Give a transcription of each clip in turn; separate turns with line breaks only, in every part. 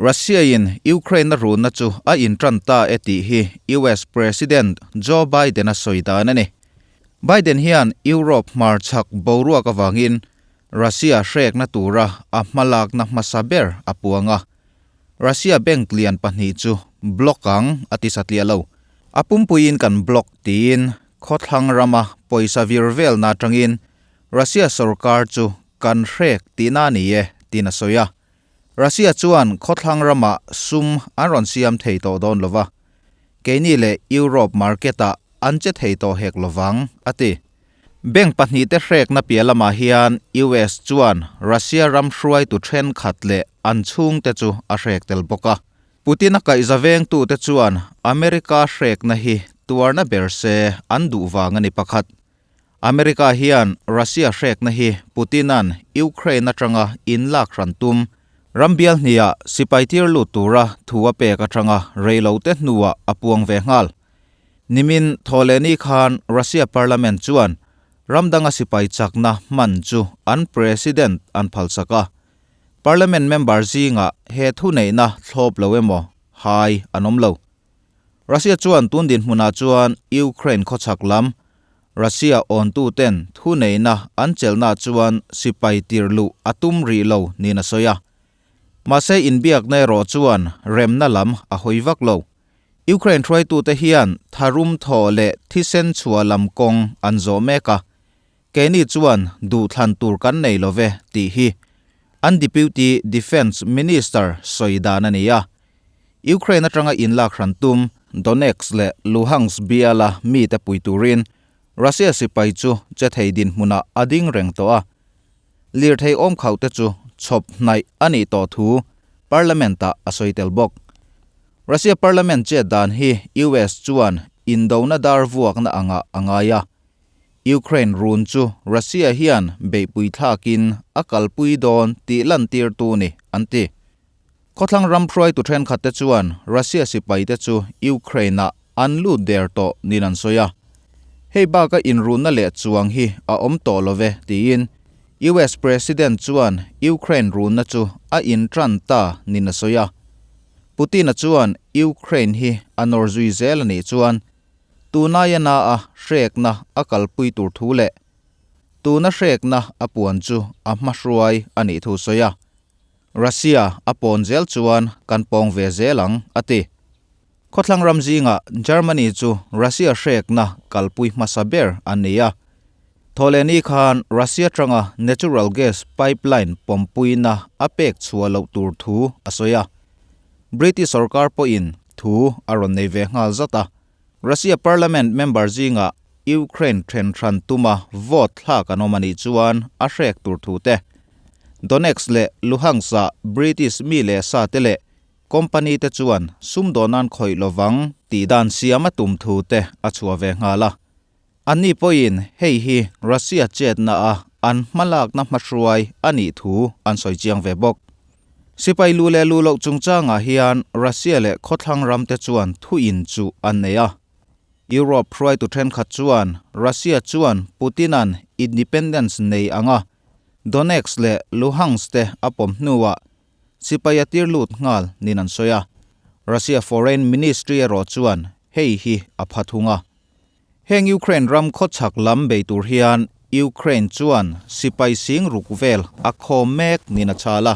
Russia-in Ukraine a runna chu a intan ta e tih hi US President Joe Biden-a sawi dan a ni. Biden hian Europe hmarchhak boruak avangin Russia hrekna tura a hmalakna hmasa ber a puang a. Russia bank lian pahnih chu block ang a ti satliah lo. A pumpuiin kan block tiin khawthlang rama pawisa vir velna atangin Russia sorkar chu kan hrek tihna a ni e tiin a sawi a. Russia chuan khawthlang ramah sum an rawn siam thei tawh dawn lo va, keini leh Europe market-ah an che thei tawh hek lo vang, a ti. Bank pahnihte hrekna piah lamah hian US chuan Russia ram hruaitu thenkhat leh an chhungte chu a hrek tel bawk a. Putin-a kaihza vengtute chuan America hrekna hi tuarna ber se an duh vang a ni pakhat. America hian Russia hrekna hi Putin-a'n Ukraine atanga inlak hran tum ram bial hniah sipai tir lut tura thu a pek atanga reilote hnuah a puang ve nghal. Nimin Thawhlehni khan Russia Parliament chuan ram danga sipai chakna hman chu an President an phalsak a. Parliament member zingah he thuneihna thlawp lo emaw hai an awm lo. Russia chuan tun dinhmunah chuan Ukraine khawchhak lam Russia awntuten thuneihna an chelhna chuan sipai tir luh a tum rih lo niin a sawi a. Mahse inbiakna erawh chuan remna lam a hawi vak lo. Ukraine hruaitute hian tharum thaw leh thisen chhuah lam kawng an zawh mek a, keini chuan duhthlan tur kan nei lo ve tih hi an Deputy Defence Minister sawi dan a ni a. Ukraine atanga inlak hran tum Donetsk leh Luhansk biala mite pui turin Russia sipai chu che thei dinhmunah a ding reng tawh a. Lirthei awmkhauh te chu chhawp hnaih a nih tawh thu Parliament-ah a sawi tel bawk. Russia Parliament chet dan hi US chuan indona dar vuakna angah a ngai a. Ukraine run chu Russia hian beihpui thlakin a kalpui dawn tih lantirtu ni an ti. Khawthlang ram hruaitu thenkhatte chuan Russia sipaite chu Ukraine-ah an lut der tawh niin an sawi a. Hei baka inrunna leh chuang hi a awm tawh lo ve tiin US President chuan Ukraine runna chu a intran ta niin a sawi a. Putin-a chuan Ukraine hi a nawr zui zel a nih chuan tunai a na a hrekna a kalpui tur thu leh tuna hrekna a puan chu a hmahruai a nih thu sawi a. Russia a pawn zel chuan kan pawng ve zel ang, a ti. Khawthlang ram zingah Germany chu Russia hrekna kalpui hmasa ber an ni a. Thawhlehni khan Russia tanga natural gas pipeline pawmpuina a pek chhuah loh tur thu a sawi a. British sorkar pawhin thu a rawn nei ve nghal zat a. Russia parliament member zingah Ukraine then hran tuma vote thlak an awm a nih chuan a hrek tur thu te, Donetsk leh Luhansk-ah British mi leh sa te leh company te chuan sumdawn an khawih lovang tih dan siam a tum thu te a chhuah ve nghal a. Anni pawhin hei hi Russia chetna a an hmalakna hmahruai a nih thu an sawi chiang ve bawk. Sipai lu leh lu loh chungchangah hian Russia leh khawthlang ramte chuan thuin chu an nei a. Europe hruaitu thenkhat chuan Russia chuan Putin-a'n independence nei anga Donetsk leh Luhansk te a pawm hnuah sipai a tir lut nghal niin an sawi a. Russia Foreign Ministry erawh chuan hei hi a pha thung a. Heng Ukraine ram khawchhak lam bei tur hian Ukraine chuan sipai sing ruk vel a khawm mek niin a chhal a.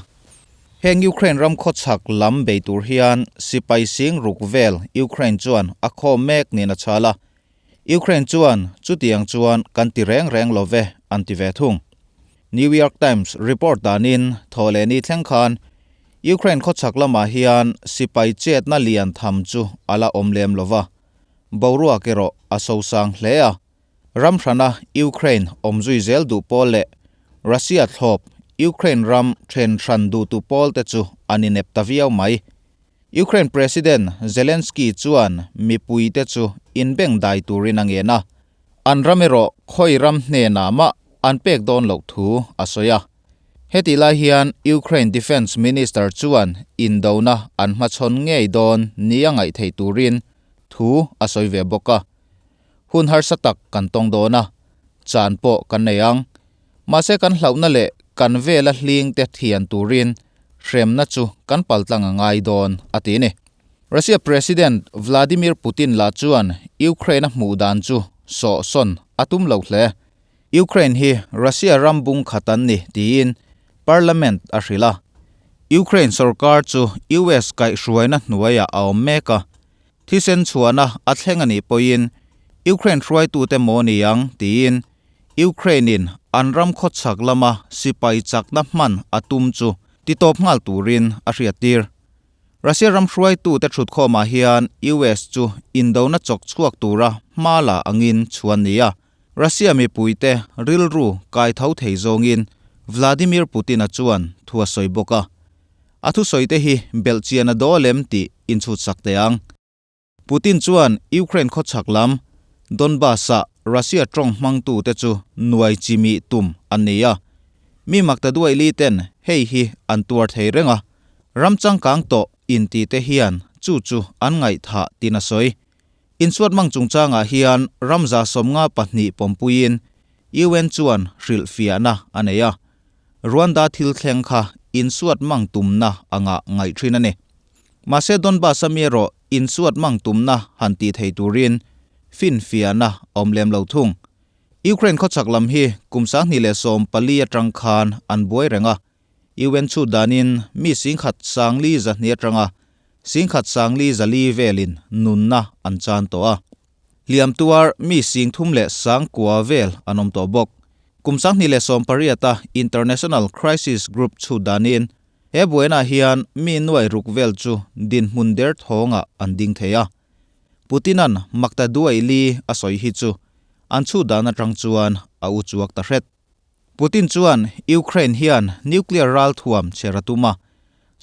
Heng Ukraine ram khawchhak lam bei tur hian sipai sing ruk vel Ukraine chuan a khawm mek niin a chhal a. Ukraine chuan chutiang chuan kan ti reng reng lo ve an ti ve thung. New York Times report danin thawhlehni thleng khan Ukraine khawchhak lamah hian sipai chetna lian tham chu a la awm lem lo va. Boruak erawh a sosang hle a, ram hrana Ukraine awm zui zel duh pawl leh Russia thlawp Ukraine ram then hran duhtu pawl te chu an inep ta viau mai. Ukraine President Zelensky chuan mipui te chu inbeng dai turin a ngen a, an ram erawh khawi ram hnenah mah an pek dawn loh thu a sawi a. Hetih lai hian Ukraine Defence Minister chuan indona an hmachhawn ngei dawn nia ngaih theih turin thu a sawi ve bawk a. Hun harsa tak kan tawng dawn a, chan pawh kan nei ang. Mahse kan hlauhna leh kan vela hling te thian turin hremna chu kan paltlang a ngai dawn, a ti a ni. Russia President Vladimir Putin lah chuan Ukraine a hmuh dan chu sawhsawn a tum lo hle. Ukraine hi Russia ram bung khat an ni tiin Parliament a hrilh a. Ukraine sorkar chu US kaihhruaina hnuaiah a awm mek a. Thisen chhuahna a thleng a nih pawhin Ukraine hruaitute maw ni ang tiin Ukraine-in an ram khawchhak lama sipai chakna hman a tum chu titawp nghal turin a hriattir. Russia ram hruaitute thutkhawmah hian US chu indona chawk chhuak tura hma la angin chhuan ni a, Russia mipuite rilru kai tho thei zawngin Vladimir Putin-a chuan thu a sawi bawk a. A thusawite hi belhchian a dawl em tih inchhutsak teh ang. Putin chuan Ukraine khawchhak lam Donbas-ah Russia tawng hmangtute chu nuai chimih tum an ni a. Mi makta duai li ten hei hi an tuar thei reng a, ram changkang tawh inti te hian chu chu an ngaihthah tin a sawi. Insuat mang chungchangah hian ram 72 pawmpuiin UN chuan hrilhfiahna a nei a. Rwanda thil thleng kha insuat mang tumna anga ngaih thin a ni. Mahse Donbas-a mi erawh insuat mang tumna han tih thei turin finfiahna a awm lem lo thung. Ukraine khawchhak lam hi kum 2014 atang khan an buai reng a, UN chhut danin mi singkhat sangli zahnih atanga singkhat sangli zali velin nunna an chan tawh a. Hliam tuar mi singthum leh sangkua vel an awm tawh bawk. Kum 2018 a International Crisis Group chhut danin he buainaah hian mi nuai ruk vel chu dinhmun der thawngah an ding thei a. Putin-a'n makta duai li a sawi hi chu an chhut dan atang chuan a u chuak ta hret. Putin chuan Ukraine hian nuclear ralthuam chher a tum a,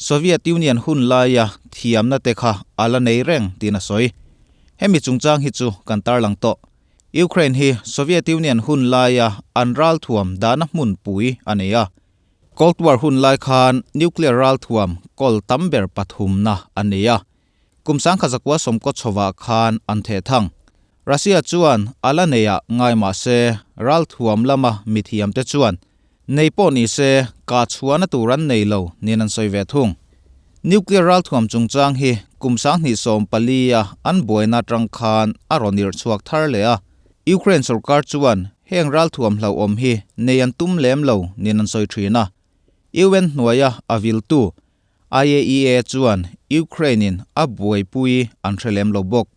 Soviet Union hun laia thiamna te kha a la nei reng tiin a sawi. Hemi chungchang hi chu kan tarlang tawh. Ukraine hi Soviet Union hun laia an ralthuam dahna hmunpui a nei a. Cold War hun lai khan nuclear ralthuam kawl tam ber pathumna a nei a. Kum 1990 chhovah khan an theh thang. Russia chuan a la neiah ngai mah se, ralthuam lama mithiamte chuan nei pawh ni se kah chhuahna tur an nei lo niin an sawi ve thung. Nuclear ralthuam chungchang hi kum 2014 a an buaina atang khan a rawn irh chhuak thar leh a. Ukraine sorkar chuan heng ralthuam hlauhawm hi nei an tum lem lo niin an sawi thin a. UN hnuaia a viltu IAEA chuan Ukraine-in a buaipui an hre lem lo bawk.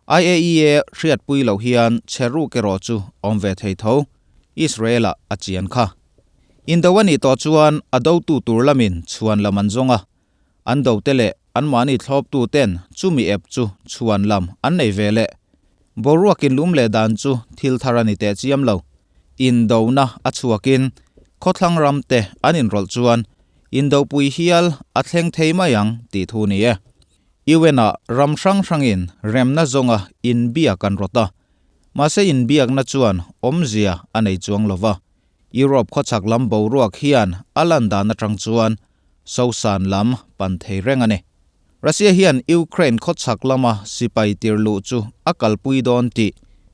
IAEA hriatpui loh hian chhe ruk erawh chu awm ve thei tho, Israel-ah a chian kha. Indo a nih tawh chuan a dotu tur lamin chhuan lam an zawng a, an dote leh anmahni thlawptuten chumi ep chu chhuan lam an nei ve leh. Boruak inlum leh dan chu thil thar a ni teh chiam lo. Indona a chhuakin khawthlang ramte an inrawlh chuan Indopui hial a thleng thei mai ang tih thu ni e. UN-ah ram hrang hrangin remna zawnga inbiak an rawt a. Mahse inbiakna chuan awmzia a nei chuang lo va. Europe khawchhak lam boruak hian a lan dan atang chuan Sosan lam pan thei reng a ni. Russia hian Ukraine khawchhak lama sipai tirluh chu a kalpui dawn tih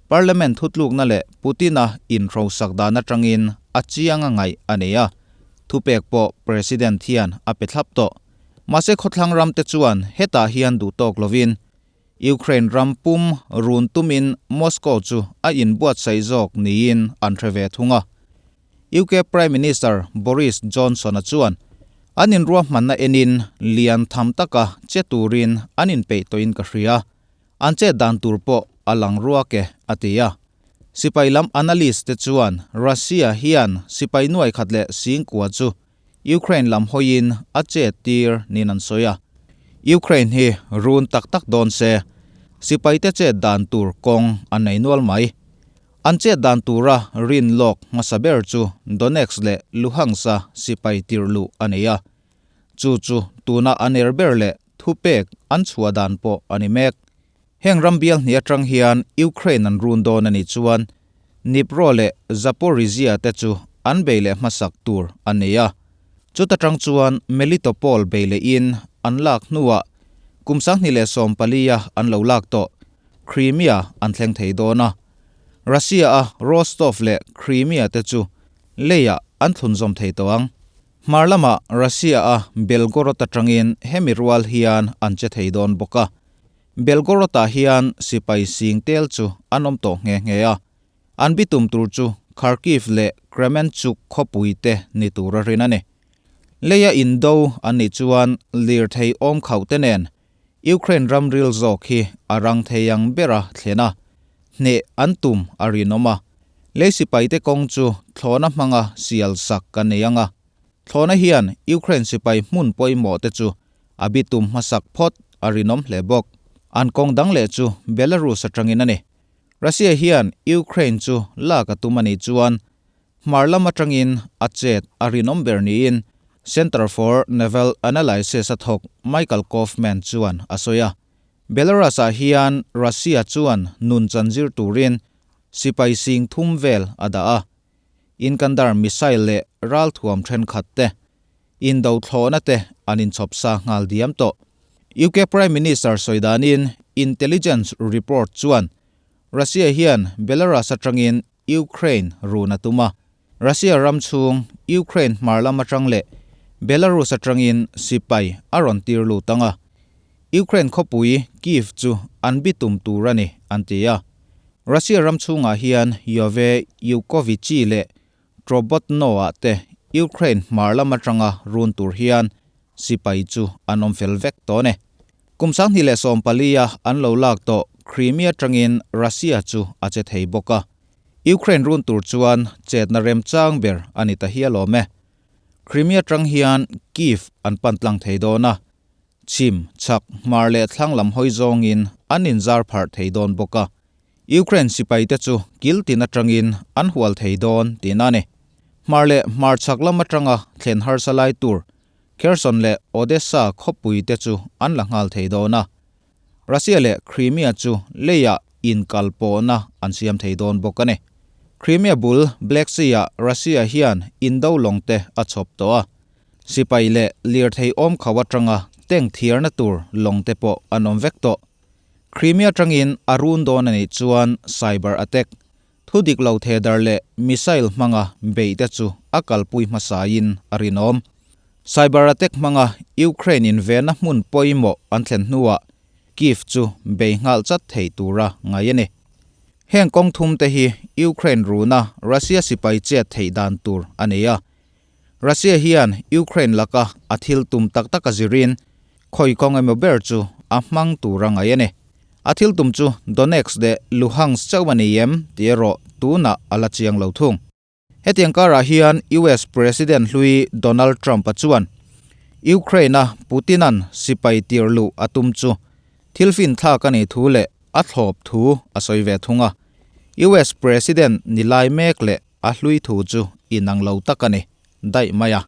Parliament thutlukna leh Putin-a inhrosak dan atangin a chiang a ngaih a nei a. Thupek pawh President hian a pe thlap tawh. Mahse khawthlang ramte chuan hetah hian duh tawk lovin Ukraine ram pum run tumin Moscow chu a inbuatsaih zawk niin an hre ve thung a. UK Prime Minister Boris Johnson-a chuan an inruahmanna enin lian tham taka che turin an inpeih tawhin ka hria, an chet dan tur pawh a lang ruak e, a ti a. Sipai lam analyst te chuan Russia hian sipai nuai khat leh singkua chu Ukraine lam hawiin a chet tir niin an sawi a. Ukraine hi run tak tak dawn se, sipaite chet dan tur kawng an nei nual mai. An chet dan tura rin lawk hmasa ber chu Donetsk leh Luhansk-a sipai tirh luh a nei a. Chu chu tuna an er ber leh thupek an chhuah dan pawh a ni mek. Heng ram bial hnih atang hian Ukraine an run dawn a nih chuan Dnipro leh Zaporizhzhia te chu an bei leh hmasak tur a ni a. Chuta tang chuan Melitopol bei lehin an lak hnuah kum 2014 a an lo lak tawh Crimea an thleng thei dawn a. Russia-a Rostov leh Crimea te chu leiah an thlunzawm thei tawh ang. Hmar lamah Russia-a Belgorod atangin hemi rual hian an che thei dawn bawk a. Belgorod-ah hian sipai sing tel chu an awm tawh nghe nghe a. An bitum tur chu Kharkiv leh Kremenchuk khawpui te ni tur a rin a ni. Leia indo an nih chuan lirthei awm khauh te nen Ukraine ramril zawk hi a rang thei ang bera thlen a, hneh an tum a rinawm a. Lei sipaite kawng chu thlawhna hmanga sial sak ka nei ang a. Thlawhna hian Ukraine sipai hmun pawimawh te chu a bitum hmasak phawt a rinawm hle bawk. An kawng dang leh chu Belarus atangin a ni. Russia hian Ukraine chu lak a tum a nih chuan Hmar lam atangin a chet a rinawm ber niin Center for Naval Analysis a thawk Michael Kofman chuan a sawi a. Belarus-ah hian Russia chuan nun chan zir turin sipai sing thum vel a dah a. Inkandar missile leh ralthuam thenkhat te, indo thlawhna te an inchhawp sa nghal diam tawh. UK Prime Minister sawi danin intelligence report chuan Russia hian Belarus atangin Ukraine run a tum a, Russia ram chhung Ukraine hmar lam atang leh Belarus atangin sipai a rawn tir lut ang a, Ukraine khawpui Kyiv chu an bitum tur a ni, an ti a. Russia ram chhungah hian Yove Yukovichi leh Trobotno-ah te Ukraine hmar lam atanga run tur hian sipai chu an awm fel vek tawh a ni. Kum 2014-a an lo lak tawh Crimea atangin Russia chu a che thei bawk a. Ukraine run tur chuan chetna remchang ber a ni ta hial awm e. Crimea atang hian Kyiv an pan tlang thei dawn a, chhim, chhak, hmar leh thlang lam hawi zawngin an inzar pharh thei dawn bawk a. Ukraine sipaite chu kil tin atangin an hual thei dawn tihna a ni. Hmar leh hmar chhak lam atanga thlen harsa lai tur Kherson leh Odessa khawpui te chu an la nghal thei dawn a, Russia leh Crimea chu leiah inkal pawhna an siam thei dawn bawk a ni. Crimea bul Black Sea-ah Russia hian indo lawng te a chhawp tawh a, sipai leh lirthei awm kho atanga tank thiarna tur lawng te pawh an awm vek tawh. Crimea atangin a run dawn a nih chuan cyber attack Thu dik lo thedar leh missile hmanga beih te chu a kalpui hmasain a rinawm. Cyber attack hmanga Ukraine in vena hmun pawimawh an thlen hnuah Kyiv chu bei nghal chat thei tura ngai a ni. Heng kawng thum te hi Ukraine runa Russia sipai chet theih dan tur a ni a. Russia hian Ukraine laka a thil tum tak tak a zirin khawi kawng emaw ber chu a hmang tur a ngaih a ni. A thil tum chu Donetsk leh Luhansk chauh a ni em tih erawh tunah a la chiang lo thung. Hetiang karah hian US President hlui Donald Trump-a chuan Ukraine-a Putin-a'n sipai tir luh a tum chu thil finthlak a nih thu leh a thlawp thu a sawi ve thung a. US President ni lai mek leh A hlui thu chu inang lo tak a ni daih mai a.